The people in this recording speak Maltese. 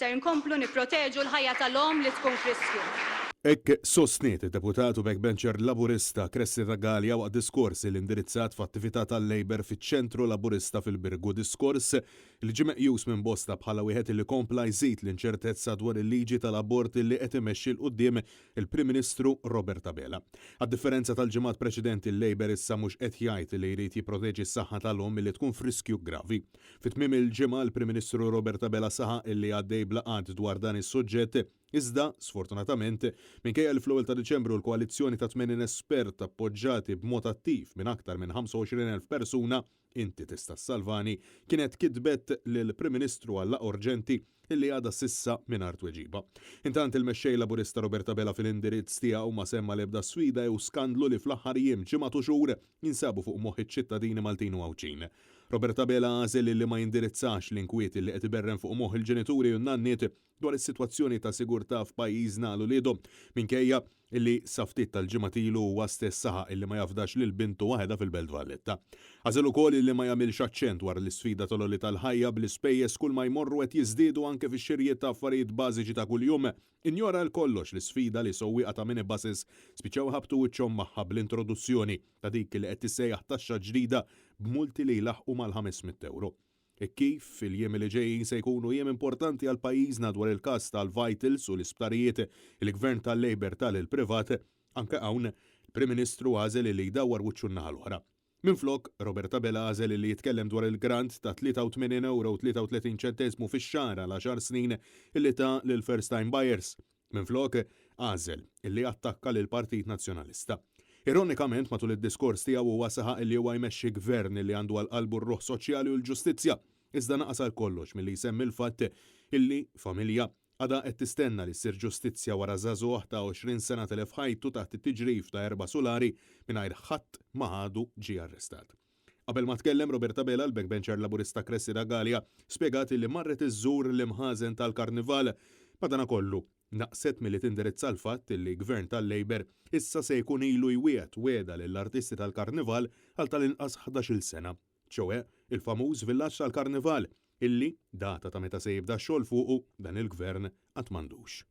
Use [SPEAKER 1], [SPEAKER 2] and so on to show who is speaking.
[SPEAKER 1] Ser inkomplu nipproteġu l-ħajja tal-omm li tkun f'riskju.
[SPEAKER 2] Hekk sostniet id-Deputat u backbencher Laburista Cressida Galea waqt diskors li indirizzat f'attività tal-Labour fiċ-Ċentru Laburista fil-Birgu, diskors li ġie meqjus minn bosta bħala wieħed li kompla jżid l-inċertezza dwar il-liġi tal-abort li qed imexxi 'l quddiem il-Prim Ministru Robert Abela. Għad-differenza tal-ġimgħat preċedenti l-Labour issa mhux qed jgħid li jrid jipproteġi s-saħħa tal-omm milli tkun f'riskju gravi. Fi tmiem il-ġimgħa l-Prim Ministru Robert Abela saħaq illi għaddej b'laqgħat dwar dan is-suġġett, iżda, sfortunatament, minkejja li fl-ewwel ta' Diċembru l-koalizzjoni ta' 80 espert appoġġati b'mod attiv minn aktar minn 25,000 persuna, Inti Tista' Ssalvani, kienet kitbet lill-Prim Ministru għal laqgħa urġenti illi għadha s'issa mingħajr tweġiba. Intant il-Mexxej Laburista Robert Abela fil-indirizz tiegħu ma semma l-ebda sfida jew skandlu li fl-aħħar jiem, ġimgħat u xhur jinsabu fuq moħħ iċ-ċittadini Maltin u Għawdxin. Robert Abela għażel li ma jindirizzax l-inkwiet li qed iberren fuq moħħ il-ġenituri u n-nanniet dwar is-sitwazzjoni ta' sigurtà f'pajjiżna għal uliedhom, minkejja li sa ftit tal-ġimgħat ilu huwa stess saħaq li ma jafdax lil bintu waħedha fil-Belt Valletta. Għażel ukoll li ma jagħmilx aċċenn dwar l-isfida tal-għoli tal-ħajja bl-ispejjeż kulma jmorru qed jiżdiedu anke fix-xirjiet ta' affarijiet bażiċi ta' kuljum. Injora għal kollox l-isfida li sewwieqa ta' minibuses spiċċaw iħabbtu wiċċhom magħha bl-introduzzjoni ta' dik li qed tissejjaħ taxxa ġdida b'multi li jlaħħqu mal-500 ewro. Hekk kif il-jiem li ġejjin se jkunu jiem importanti għal pajjiżna dwar il-każ tal-Vitals u l-isptarijiet li l-Gvern tal-Labour ta lill-privat, anke hawn, il-Prim Ministru għażel li jdawwar wiċċu n-naħa l-oħra. Minflok, Robert Abela għażel li jitkellem dwar il-grant ta' 83 ewro u 33 ċenteżmu fix-xahar għal għaxar snin li ta lill-first time buyers. Minflok, għażel li jattakka lill-Partit Nazzjonalista. Ironikament, matul id-diskors tiegħu huwa saħaq li huwa jmexxi Gvern li għandu għal qalbu r-ruħ soċjali u l-ġustizzja, iżda naqas għal kollox milli jsemmi l-fatt illi familja għadha qed tistenna li ssir ġustizzja wara żagħżugħ ta' 20 sena telef ħajtu taħt it-tiġrif ta' erba' sulari mingħajr ħadd ma għadu ġie arrestat. Qabel ma tkellem Robert Abela, l-backbencher Laburista Cressida Galea spjegat li marret iżżur l-imħażen tal-Karnival. Madanakollu, naqset milli tindirizza l-fatt li Gvern tal-Labour issa se jkun ilu jwiegħed wegħda lill-artisti tal-Karnival għal tal-inqas ħdax-il sena. ċoe il-famuż villaġġ tal-Karnival, illi data ta' meta se jibda x-xogħol fuqu dan il-Gvern għad m'għandux.